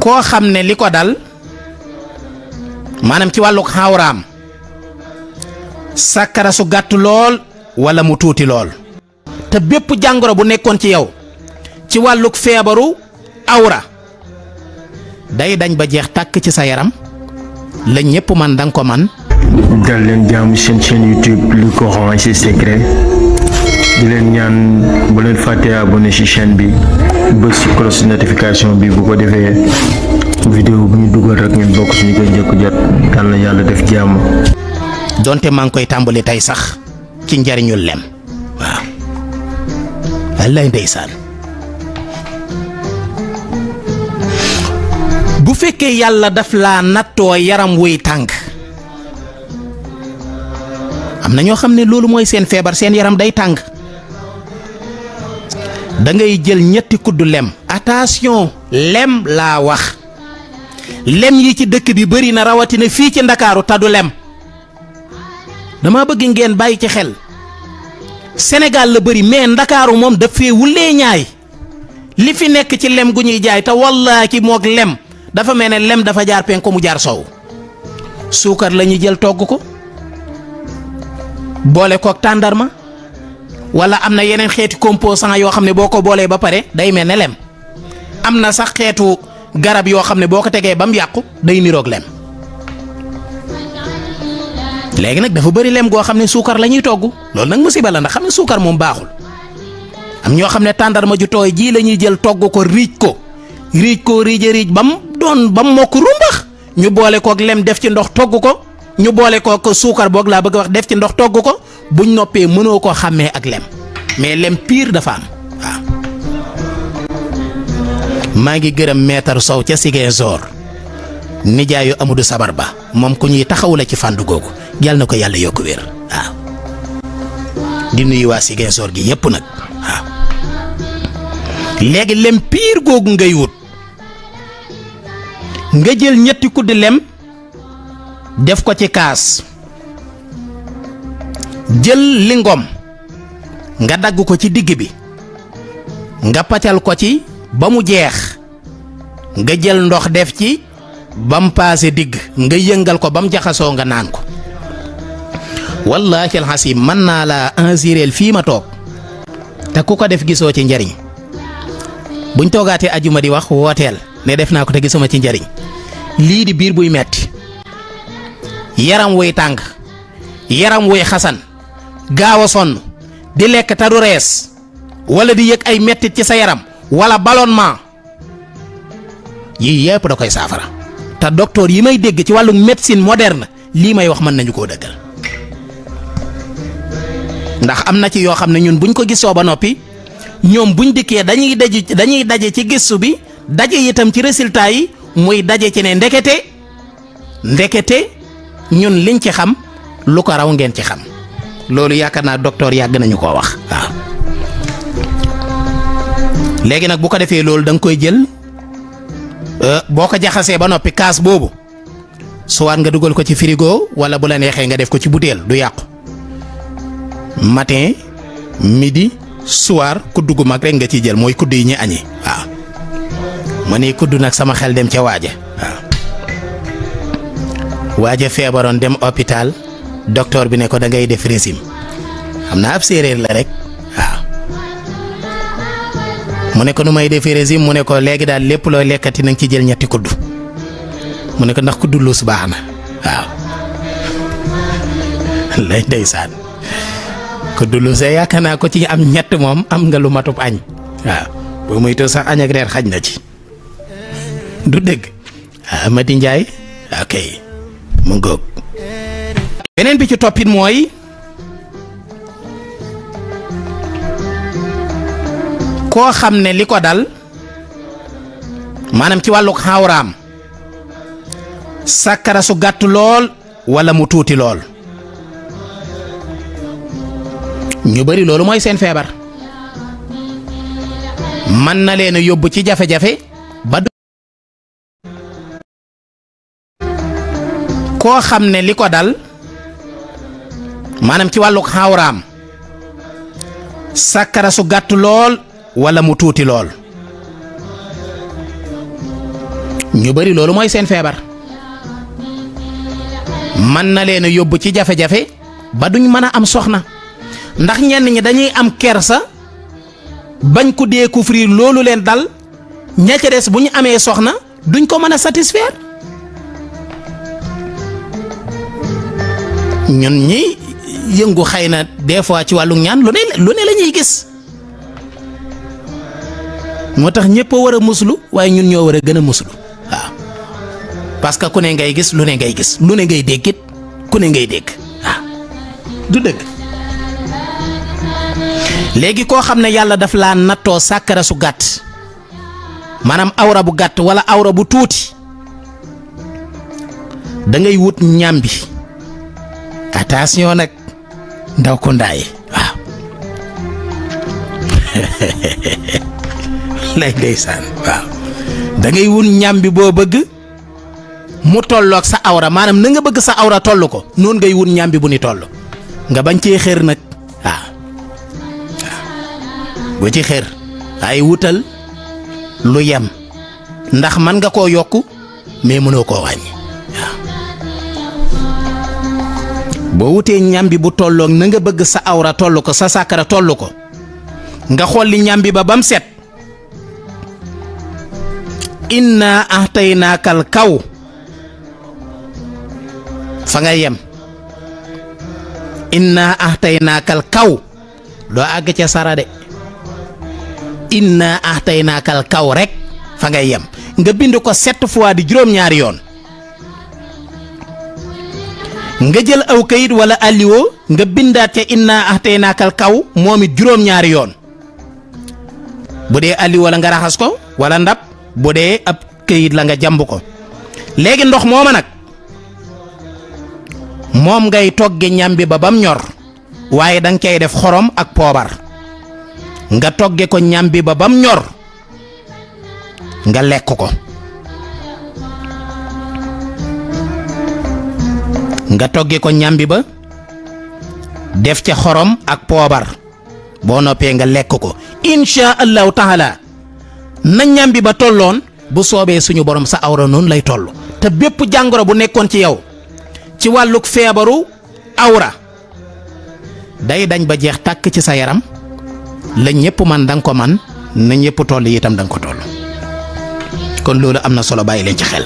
koo xam ne li ko dal maanaam ci wàllug xawraam sàkkara su gàtt lool wala mu tuuti lool te bépp jàngoro bu nekkoon ci yow ci wàllug feebaru awra day dañ ba jeex tàkk ci sa yaram la ñépp man danga ko man. dal leen jaamu seen chaîne YouTube Le Coran et ses secrets di leen ñaan bu leen fàttee abonné ci chaîne bi bës ci cloche notification bi bu ko defee vidéo bu ñu dugal rek ngeen bokk suñu koy njëkk jot dal na yàlla def jàmm. donte maa ngi koy tàmbali tey sax ci njariñul lem waaw wallaay ndeysaan bu fekkee yàlla daf laa nattoo yaram wuy tàng am na ñoo xam ne loolu mooy seen feebar seen yaram day tàng da ngay jël ñetti kuddu lem attention lem laa wax lem yi ci dëkk bi bari na rawatina fii ci Ndakaaru tadu lem dama bëgg ngeen bàyyi ci xel Sénégal la bari mais Ndakaaru moom daf fee wulee ñaay li fi nekk ci lem gu ñuy jaay te wallaahi moog lem dafa mel ne lem dafa jaar penku mu jaar sow suukar la ñuy jël togg ko boole kook tàndarma wala am na yeneen xeeti composant yoo xam ne boo ko boolee ba pare day mel ne lem am na sax xeetu garab yoo xam ne boo ko tegee ba mu yàqu day niroog lem léegi nag dafa bëri lem goo xam ne suukar la ñuy togg loolu nag musiba la ndax xam ne suukar moom baaxul am ñoo xam ne tàndarma ju tooy ji la ñuy jël togg ko riij ko riij ba mu doon ba mu mokk rumbax ñu boole kook lem def ci ndox togg ko ñu boole kook suukar boog laa bëgg a wax def ci ndox togg ko buñ noppee mënoo koo xàmmee ak lem mais lem pire dafa am waaw. maa ngi gërëm maître Sow ca Ziguinchor nijaayu Amadou Sabar Ba moom ku ñuy taxaw la ci fànn googu yàlla na ko yàlla yokk wér waaw di nuyu waa Ziguinchor gi yépp nag waaw. léegi lem pire googu ngay wut nga jël ñetti kuddi lem def ko ci kaas jël lingom nga dagg ko ci digg bi nga paccal ko ci ba mu jeex nga jël ndox def ci ba mu paase digg nga yëngal ko ba mu jaxasoo nga naan ko wallaahi alxasim mën naa laa insiréel fii ma toog te ku ko def gisoo ci njariñ buñ toogaatee ajuma di wax wooteel ne def naa ko te gisuma ci njariñ lii di biir buy metti yaram wuy tàng yaram wuy xasan gaaw a sonn di lekk te du rees wala di yëg ay mettit ci sa yaram wala ballonnement yii yëpp da koy saafara te docteur yi may dégg ci wàllu médecine moderne lii may wax mën nañu koo dëggal ndax am na ci yoo xam ne ñun buñ ko gisoo ba noppi ñoom buñ dikkee dañuy daje ci gistu bi daje itam ci résultat yi muy daje ci ne ndekete ñun liñ ci xam lu ko raw ngeen ci xam loolu yaakaar naa docteur yàgg nañu koo wax waaw. léegi nag bu ko defee loolu da nga koy jël boo ko jaxasee ba noppi kaas boobu soit nga dugal ko ci frigo wala bu la neexee nga def ko ci butéel du yàqu matin midi soir kuddu gu mag rek nga ciy jël mooy kuddu yi ñu añee waaw. ma ne kuddu nag sama xel dem ca waaja waaw. waaja feebaroon dem hôpital docteur bi ne ko da ngay def régime xam naa ab séeréer la rek waaw. mu ne ko nu may defee régime mu ne ko léegi daal lépp looy lekkati na nga ci jël ñetti kuddu mu ne ko ndax kuddu luus baax na waaw. lay ndeysaan kuddu luus yaakaar naa ko ci am ñett moom am nga lu matub añ waaw boo muy to sax añ ak reer xaj na ci du dëgg Amady Ndiaye ok mu ngoog. beneen bi ci toppit mooy koo xam ne li ko dal maanaam ci wàllug xawraam sàkkara su gàtt lool wala mu tuuti lool ñu bari loolu mooy seen feebar mën na leen a yóbbu ci jafe-jafe ba koo xam ne li ko dal maanaam ci wàllug xawraam sàkkara su gàtt lool wala mu tuuti lool ñu bari loolu mooy seen feebar mën na leen a yóbbu ci jafe-jafe ba duñ mën a am soxna ndax ñenn ñi dañuy am kersa bañ ko découvrir loolu leen dal ña ca des bu ñu amee soxna duñ ko mën a satisfaire ñun ñi yëngu xëy na des fois ci wàllu ñaan lu ne la ñuy gis moo tax ñëpp a war a muslu waaye ñun ñoo war a gën a muslu waaw parce que ku ne ngay gis lu ne ngay gis lu ne ngay déggit ku ne ngay dégg waaw du dëgg léegi koo xam ne yàlla daf laa nattoo sàkkara su gàtt maanaam awra bu gàtt wala awra bu tuuti da ngay wut ñambi attention nag ndaw ko ndaaye waaw lay ndeysaan waaw da ngay wut ñambi boo bëgg mu tolloog sa awra maanaam na nga bëgg sa awra toll ko noonu ngay wut ñambi bu ni toll nga bañ cee xër nag waaw bu ci xër ay wutal lu yem ndax man nga koo yokk mais mënoo koo wàññi waaw boo wutee ñambi bu tolloog na nga bëgg sa awra toll ko sa sàkkara toll ko nga xool li ñambi ba bam set inna ahtaynaakal kaw fa nga yem inna ahtaynaakal kaw doo àgg ca sara de inna ahtaynaakal kaw rek fa ngay yem nga bind ko 7 fois di juróom-ñaari yoon nga jël aw kayit wala alliwo nga bindaat ca inna ahtaynaakal kaw moom it juróom-ñaari yoon bu dee alliwo la nga raxas ko wala ndab bu dee ab kayit la nga jàmb ko léegi ndox mooma nag moom ngay togge ñambi ba bam ñor waaye danga cay def xorom ak poobar nga togge ko ñambi ba bam ñor nga lekk ko nga togge ko ñambi ba def ca xorom ak poobar boo noppee nga lekk ko insha allahu taala na ñambi ba tolloon bu soobee suñu borom sa awra noonu lay toll te bépp jàngoro bu nekkoon ci yow ci wàlluk feebaru awra day dañ ba jeex tàkk ci sa yaram la ñëpp man danga ko man na ñëpp toll itam danga ko toll kon loolu am na solo bàyyi leen ci xel